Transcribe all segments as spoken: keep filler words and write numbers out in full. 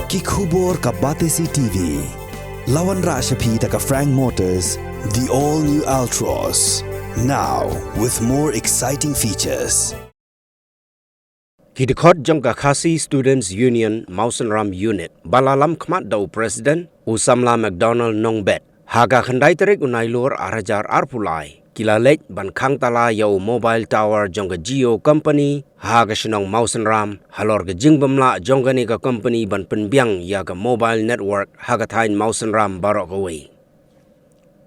Ki khubor ka Batesi T V. La wanrah sha phi da ka Frank Motors, the all new Altroz. Now with more exciting features. Ki dkhot jong ka Khasi Students Union Mawsynram Unit ba la lam khmat da u President u Samla McDonald Nongbet, ha ka khyndai tarik u Nailur ar hajar arphew lai, ki la leit ban khang tala ïa u mobile tower jong ka Jio Company ha ka shnong Mawsynram, halor ka jingbymlah jong kane ka company ban pynbiang ïa ka mobile network ha ka thaiñ Mawsynram baroh kawei.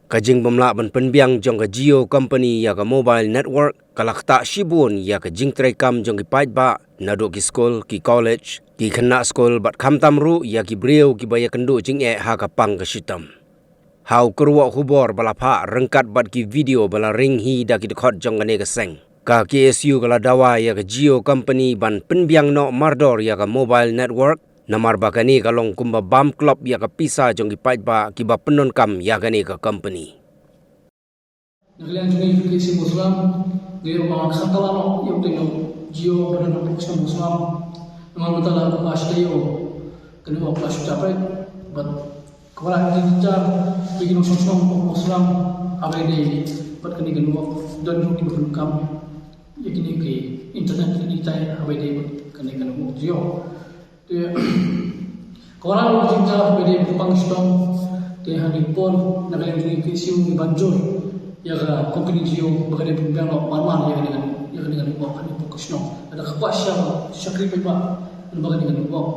Ka jingbymlah ban pynbiang jong ka Jio Company ïa ka mobile network ka la ktah shibun ïa ka jingtreikam jong ki paidbah, naduh ki skul, ki college, ki khynnah skul, bad khamtam ruh ïa ki briew kiba ïakynduh jingeh ha ka pang ka shitom. Ha u kyrwoh khubor ba la phah ryngkat bad ki video ba la ring hi da ki dkhot jong kane ka seng, ka K S U ka la dawa ïa ka Jio Company ban pynbiang noh mardor ïa ka mobile network, namar ba kane ka long kumba bam klop ïa ka pisa jong ki paidbah kiba pyndonkam ïa kane ka company. Na ka liang jong ngi ka K S U Mawsynram, ngi ïoh ba khang tala noh ïa utei u Jio ba don hapoh ka shnong Mawsynram. Namar mynta la kumba shi taïew ka network ka la shu japet, bad ka wanrah jingjar ïa ki nongshong shnong hapoh Mawsynram ha kaba ïadei bad kane ka network. Don ruh kiba pyndonkam ïa kine ki internet ïa ki tai ha kaba ïadei bad kane ka network Jio. Te ka wanrah ka jingjar ha kaba ïadei bad ka pang ka shitom. Te ha kane ka por na ka liang jong ngi ka K S U ngi ban jur ïa ka company Jio ba kan ïa pynbiang noh mar mar ïa kane ka, ïa kane ka network ha kane ka shnong. Lada ka kwah sha shakri paidbah lyngba kane ka network.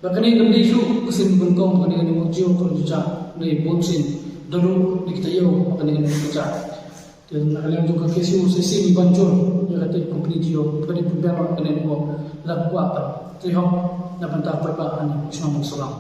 Bad kane kam dei shuh ka sien kaba nyngkong ba kane ka network Jio ka la jur. Dei bun sien, don ruh na ki taïew ba kane ka network ka jur. Te na ka liang jong ka K S U sa shisien ngi ban jur ïa katei ka company Jio ba kan ïa pynbiang noh kane ka network. Lada ka kwah ka trei hok na ka bynta paidbah ha kane ka shnong Mawsynram.